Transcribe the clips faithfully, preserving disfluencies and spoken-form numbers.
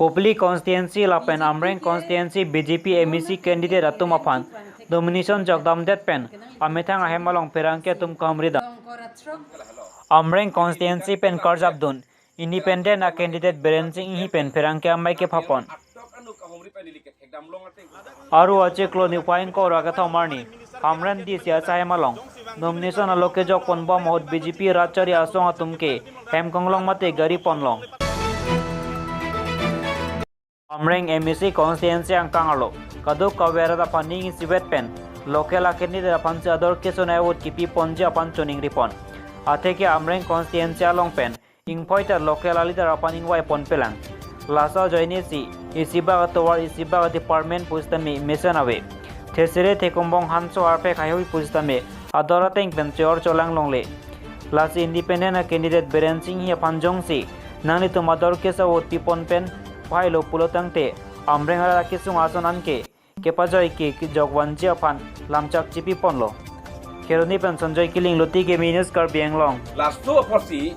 Kopili constituency lapen Amreng constituency B J P M A C candidate atum aphan nomination jokdamdet pen amethang ahem along pherangke atum kahumridam. Amreng constituency pen karjapdun independent a candidate Biren Sing Enghi pen pherangke amei kephapon. Aru achiklo niphai ingkoi ra kethom arni Hamren D C achahem along nomination alo kejokponbom ahut B J P rat chari asong atum ke hem konglong mate gari ponlong. Amreng M A C constituency angkang arlo kadokave arat aphan ning isivet pen local a candidate aphansi ador kesonei vote kipiponji aphan choningripon. Atheke Amreng constituency along pen ingphoi ta local a leader aphan ingvaiponpelang. Laso ajoinesi isibak atovar isibak department pusitame mesen ave. Thesere thekumbong hanso arpek haihui pusitame ador ateng pen chor cholang longle. Lasi independent a candidate Biren Sing Enghi aphan jongsi nanglitum ador keso vote pipon pen pahailo pulo tangte Amreng arat akesung ason anke kepajoi ke kejok vanji aphan lamchak chipiponlo. Kheroni pen Sanjoy Killing, Loti Kimi News, Karbi Anglong. Laso apotsi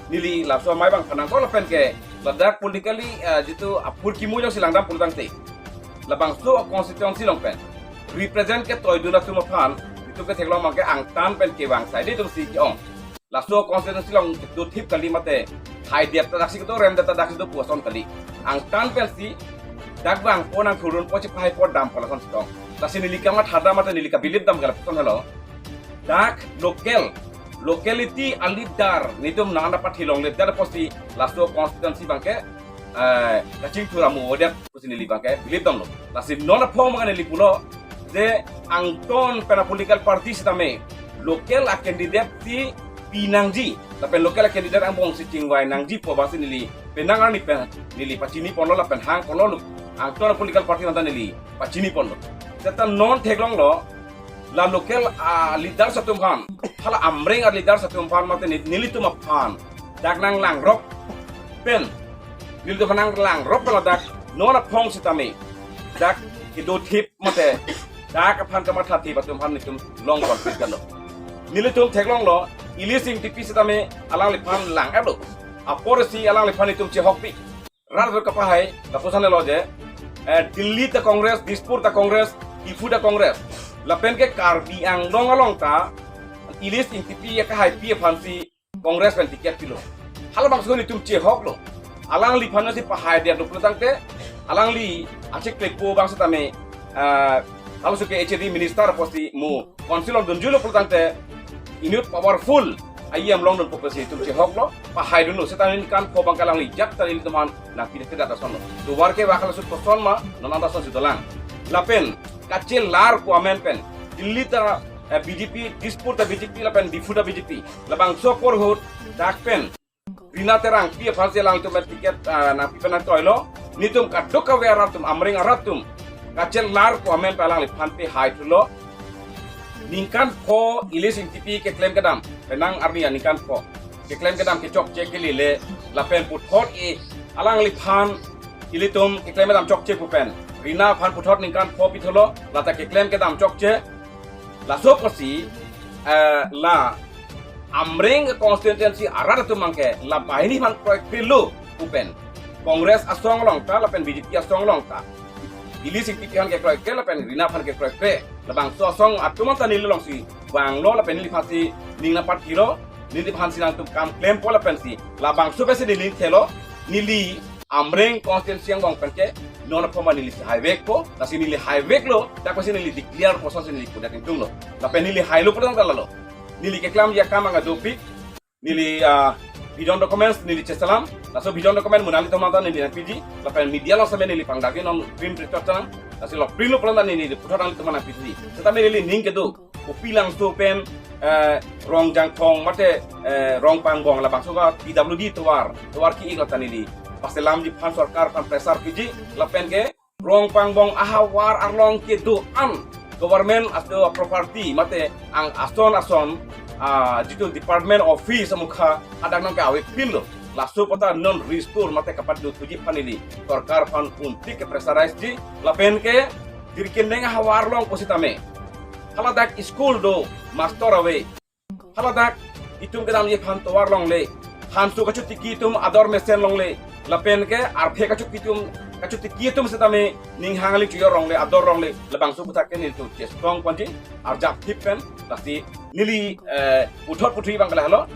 neli laso amei abang phanangkok lapen ke ladak politically, eh, jitu apor kimu jongsi langdam pulo tangte labangso constituency along pen represent ketoidun atum aphan itum ketheklong abangke angtan pen kevang saide atumsi ke-ong. Laso constituency along dothip kali mate haidet ta daksi kedo, remdet ta daksi do pu ason kali. Angtan pensi dak vangpo nangthurdunpo, chipahaipo dampo lason chetong. Lasi neli kamathadam mate neli kabilipdam ke lapuson helo. Dak local, locality a leader netum nang-an pathi longle, dak apotsi laso constituency abangke, eh, kachingthur amu odet pusi neli abangke bilipdamlo. Lasi non aphong abangke neli pulo je angtan pen a political party sitame local a candidate si pinangji lapen local a candidate angbongsi chingvai nangji pu abangsi neli penang arni pen neli pachiniponlo lapen hangponlo, angtan a political party mate neli pachiniponlo. Seta non theklonglo la local a leaders atum aphan, hala Amreng a leaders atum aphan mate ne-, nelitum aphan dak nanglangrok pen, nelitum aphan nanglangrok pen ladak non aphong sitame dak kedothip mate dak aphan kamathathip atum aphan netum long confuse kanlo. Nelitum theklonglo, Ellis Engtipi sitame alangliphan lang-etlo. Aporsi alangliphan netum chehokpik. Rat rat kapahai, lapuson helo je, eh, Delhi ta Congress, Dispur ta Congress, Diphu ta Congress. Lapen ke Karbi Anglong along ta Ellis Engtipi akahaipi aphansi Congress pen ticket pilo. Halabangso netum chehoklo. Alangliphan si pahaidet lo pulo tangte, alangli achiklepo abang sitame, eh, halaso ke H A D minister apotsi mu council along dunjuilo pulo tangte inut powerful a E M longdunpo pusi itum chehoklo, pahaidunlo, seta ningkan pho abangke alangli ajat ta nelitum aphan nangpidet asonlo. Tovar kevak halaso koson ma, non anta asonsi dolang. Lapen kachelar pu amen pen Delhi ta, eh, B J P, Dispur ta B J P, lapen Diphu ta B J P. Labangso apor ahut dak pen Rina Terangpi aphansi alangtum pen ticket, ah, nangpipe nangtoilo. Netum kadokave arat atum, Amreng arat atum kachelar pu amen pen alangliphan pehai thulo. Ningkan pho Ellis Engtipi keklem kedam, penang arni aningkan pho keklem kedam kechokche kelele lapen puthot e alangliphan, ilitum keklem kedam chokche pu pen Rina aphan puthot ningkan pho pithulo, lata keklem kedam chokche. Laso apotsi, eh, la Amreng constituency arat atum abangke la banghini aphan kroikrelo pu pen Congress asong along ta lapen B J P asong along ta Ellis Engtipi aphan ke kroikre lapen Rina aphan ke kroikre. Labangso asong atum anta neli alongsi vanglo lapen neliphansi ning nangpathilo, neliphansi nangtum kam klempo lapensi labangso pensi neli thelo, neli Amreng constituency angbong pen ke non aphong ma nelisi haivekpo, lasi neli haiveklo, dak pensi neli declare kosonsi neli pudak ingtunglo. Lapen neli hailo pudak ta lalo. Neli keklamji akam abang dopik, neli, ah, bidon documents neli cheselam, laso bidon document mo nanglitum anta neli nangpiji, lapen media along sitame neli pangdagi non print record ta nang, lasi lo print lo pulang ta neli puthot nanglitum aphan nangpiji. Seta neli ning kedo, kopilangso pen, eh, Rongjangthong mate, eh, Rongpangbong labangso ke P W D tovar, tovar ki-ik lata neli paselamji aphan sorkar aphan pressure piji, lapen ke Rongpangbong ahavar arlong kedo-an government aso property mate ang ason ason, ah, jitu department office amukha hadak nangke-avepinlo. Laso pu ta non restore mate kapadothuji aphan neli sorkar aphan untik ke pressurize ji, lapen ke Jirikindeng ahavar along pusitame haladak school do, master ave. Haladak itum kedamji aphan tovar longle, hanso kachotiki itum ador mesen longle, Lapen ke arphe kachokitum, kachotiki atum setame ning hang ali chuyo rongle, ador rongle, labangso aputhak ke nelitum chesong ponji, arjap thip pen, lasi neli, eh, puthot puthi abang ke lahelo,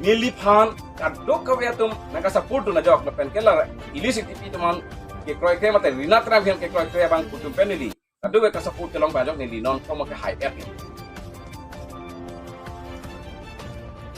neliphan kadokave atum nangkasupport dun ajok, lapen ke la ili C T P atum aphan kekroikre mate Rina Terang aphan kekroikre abang atum pen neli kadokave kasupport kelong abang ajok neli non komat ke hai-et.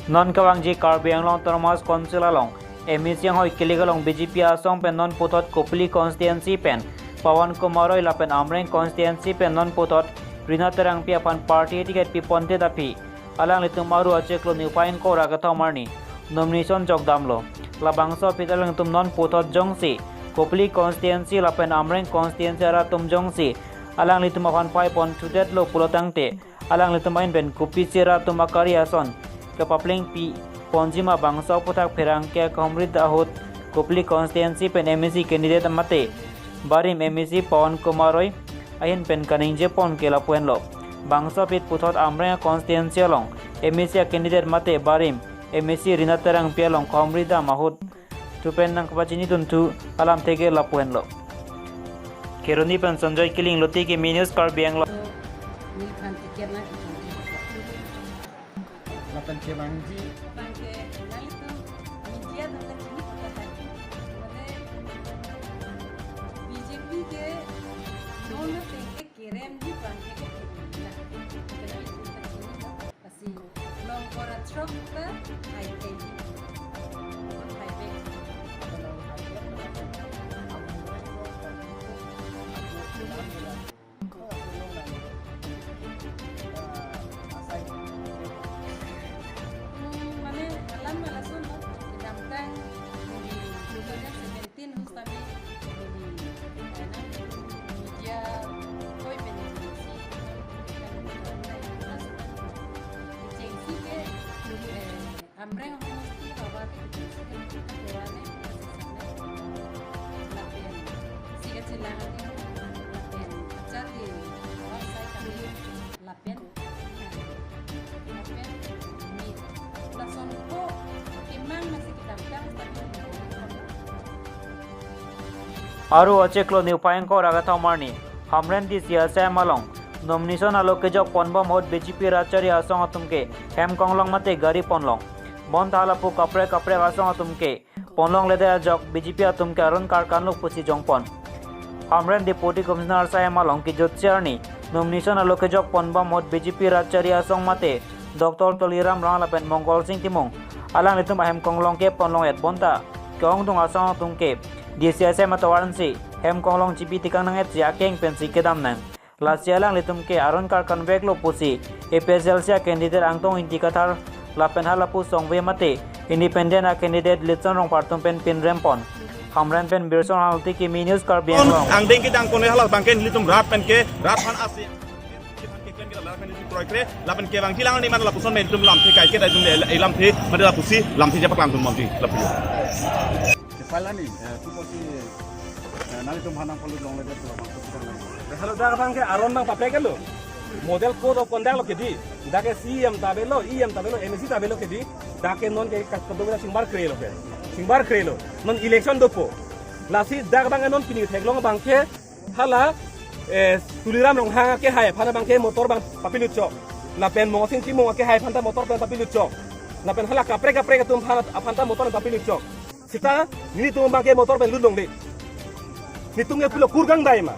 Non kevangji Karbi Anglong Autonomous Council along M A C anghoi kilik along B J P asong pen non puthot Kopili constituency pen Pawan Kumar Roy lapen Amreng constituency pen non puthot Rina Terangpi aphan party ticket pipondet aphi alanglitum aru achiklo niphai ingkoi ra kethom arni nomination jokdamlo. Labangso aphi alanglitum non puthot jongsi Kopili constituency lapen Amreng constituency arat atum jongsi alanglitum aphan paiponthudetlo pulo tangte, alanglitum ahin pen kopisi rat atum akari ason kepaplengpi ponjima bangso aputhak pherangke akhomrit ahut Kopili constituency pen M A C candidate mate barim M A C Pawan Kumar Roy ahin pen kaningjepon ke lapu henlo. Bangso aphi puthot Amreng constituency along M A C candidate mate barim M A C Rina Terangpi along khomrit dam ahut thu pen nangkapachini dunthu alamthe ke lapu henlo. Kheroni pen Sanjoy Killing, Lotiki News, Karbi Anglong. Niliphan ticket na ikan. Lapen kevangji. Bangke, nelitum media atum ta chini kota hai. Mane, B J P ke non ateng ke keremji bangke ke keremji. Kena nelitum ta chini lo. Lasi long kora throk ta hai keji. Hai bek. Hmm, mane alam mala sun lo. Kedamtang di two thousand seventeen hus tami di, eh, nang media koi pen di si, nang media koi pen di si, kechengsi ke, eh, Amreng homosti hawa ke kechengsi ke, hawa ne, lapen si kachelang ati, lapen achar di hawa sai kami, lapen, lapen, ni, lason ko, kemang nasi kedamtang, tapi Aru achiklo niphai ingkoi ra kethom arni Hamren D C asai along nomination alo kejok ponbom ahut B J P rat achari asong atum ke hem konglong mate gari ponlong. Bonta lapu kaprek kaprek asong atum ke ponlongledet ajok B J P atum ke aron karkanlo pusi jongpon. Hamren Deputy Commissioner asai along kejutsi arni nomination alo kejok ponbom ahut B J P rat achari asong mate Doctor Tuliram Ronghang lapen Mongol Sing Timung alanglitum ahem konglong ke ponlong-et bonta ke-ongdung asong atum ke D C asai atovar si hem konglong chipi tikang nang-et si akeng pensi kedam nang. Lasi alanglitum ke aron karkan veklo pusi A P H L C a candidate Angtong Ingti Kathar lapen halapu songve mate independent a candidate Litson Rongphar atum pen pinrem pon. Hamren pen Birson Halti, Kimi News, Karbi Anglong. Angdeng kedang kone hala bangke nelitum rat pen ke rat aphan asi. Keklem ke rat pen nelitum kroikre lapen kevang jilang ni mana lapuson nelitum lamthe kaiketa nelitum le lamthe mana lapusi lamthe japak langdun mamji lapu. Kepala ni, eh, tu pasti, eh, nanglitum hanang perlu dong lagi tu abang tu kita lagi. Kalau dak abang ke aron abang paprek lo. Model code of conduct lo kedi. Dak ke C E M ta avelo, E M ta avelo, M A C ta avelo kedi. Dak ke non ke kat kedua singbar kre lo ke. Singbar kre lo. Non election dopo. Lasi dak abang ke non pini theklong abang ke hala, eh, Tuliram Ronghang akehai aphan abang ke motor abang papilut chok. Lapen Mongol Sing Timung akehai aphan ta motor pen papilut chok. Lapen hala kaprek kaprek atum aphan, aphan ta motor papilut chok. Seta nelitum abang ke motor pen lut longle. Nelitum ke pulo kurkang dai ma.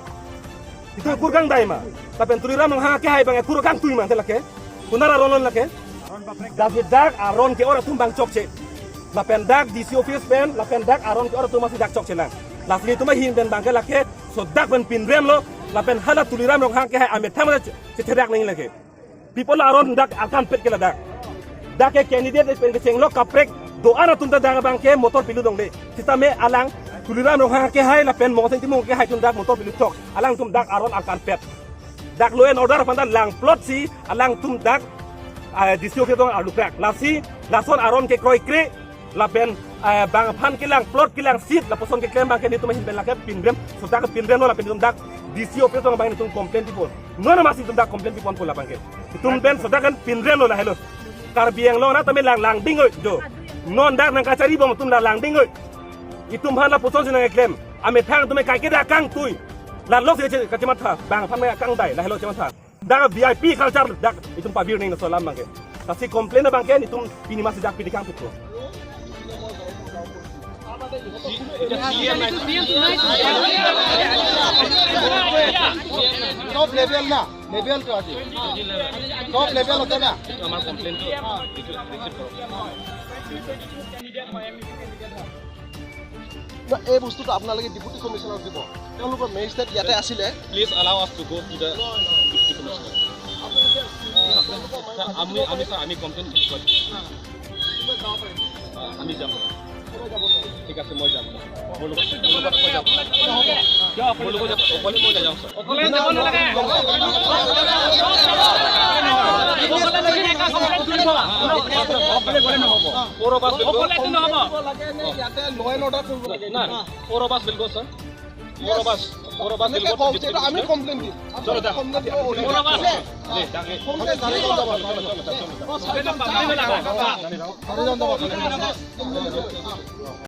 Nelitum kurkang dai ma. Lapen Tuliram Ronghang akehai abang ke kurkang tui ma te lake. Kunar aron lo lake. Lasi dak aron ke-or atum abang chokche. Lapen dak D C office pen, lapen dak aron ke-or atum si dak chokche lang. Lasi nelitum ahin pen abang ke lake, so dak pen pinrem lo, lapen hala Tuliram Ronghang akehai amethang che, chetherak nang lake. People aron dak akan pet ke ladak. Dak ke candidate pen kechenglo kaprek do-an atum ta dak abang ke motor pilut longle. Sitame alang Tuliram Ronghang akehai lapen Mongol Sing Timung akehai atum dak motor pilut chok. Alangtum dak aron akan pet. Dak law and order aphan ta langplot si alangtum dak, ah, D C office along arlukrak. Lasi, lason aron ke kroikre, lapen, eh, bang aphan kelangplot kelangsit, lapuson keklem abang ke nelitum ahin pen lake pinrem, so dak pinrem lo lapen nelitum dak D C office along abang nelitum complain pipon. Non amatsi nelitum dak complain piponpo labang ke. Nelitum pen so dak kan pinrem lo lahelo. Karbi Anglong arat tame lang langding oi, jo. Non dak nangkachari bom atum la langding oi. Itum aphan lapuson si nangkeklem. Amethang atum ke kaike dak kangtui. Lalo si kache-, kachematha. Bang aphan ke kangdai. Lahelo chematha. Dak V I P culture dak itum pabir nangji laso alam abang ke. Lasi complain abang ke itum pini masi jak pidi kangtui. Top level na, level to ase. Top level hote na. এইটো আমাৰ কমপ্লেইনটো এইটো ৰিচিভ কৰক। না, এই বস্তুটো আপোনালোকে ডেপুটি কমিছনাৰক দিব। তেওঁলোকৰ মেজিষ্ট্ৰেট ইয়াতে আছিলে। Please allow us to go to the deputy commissioner. Sir, আমি, আমি, ছাৰ, আমি কমপ্লেইন কৰিছোঁ। আমি যাম। ঠিক আছে, মই যাম। মোৰ লগত, মোৰ লগত মই যাম। মোৰ লগত যাম। অকলে মই নাযাওঁ, ছাৰ। অকলে যাব নালাগে। অকলে নালাগে, এটা কমপ্লেইন কৰিব। অকলে গ'লে নহ'ব। Four of us will go. অকলেতো নহ'ব। ইয়াতে ল' এণ্ড অৰ্ডাৰ কৰিব লাগে। না, four of us will go, sir. Four of us, four of us will go to district commissioner. আমি কমপ্লেইন দিম। চলো, যাওক। কমপ্লেইন দিব। Four of us। জি, যাওক। কমপ্লেইন জাৰি লৈ যাব। চলো, চলো, চলো, চলো। চাৰিজন যাব।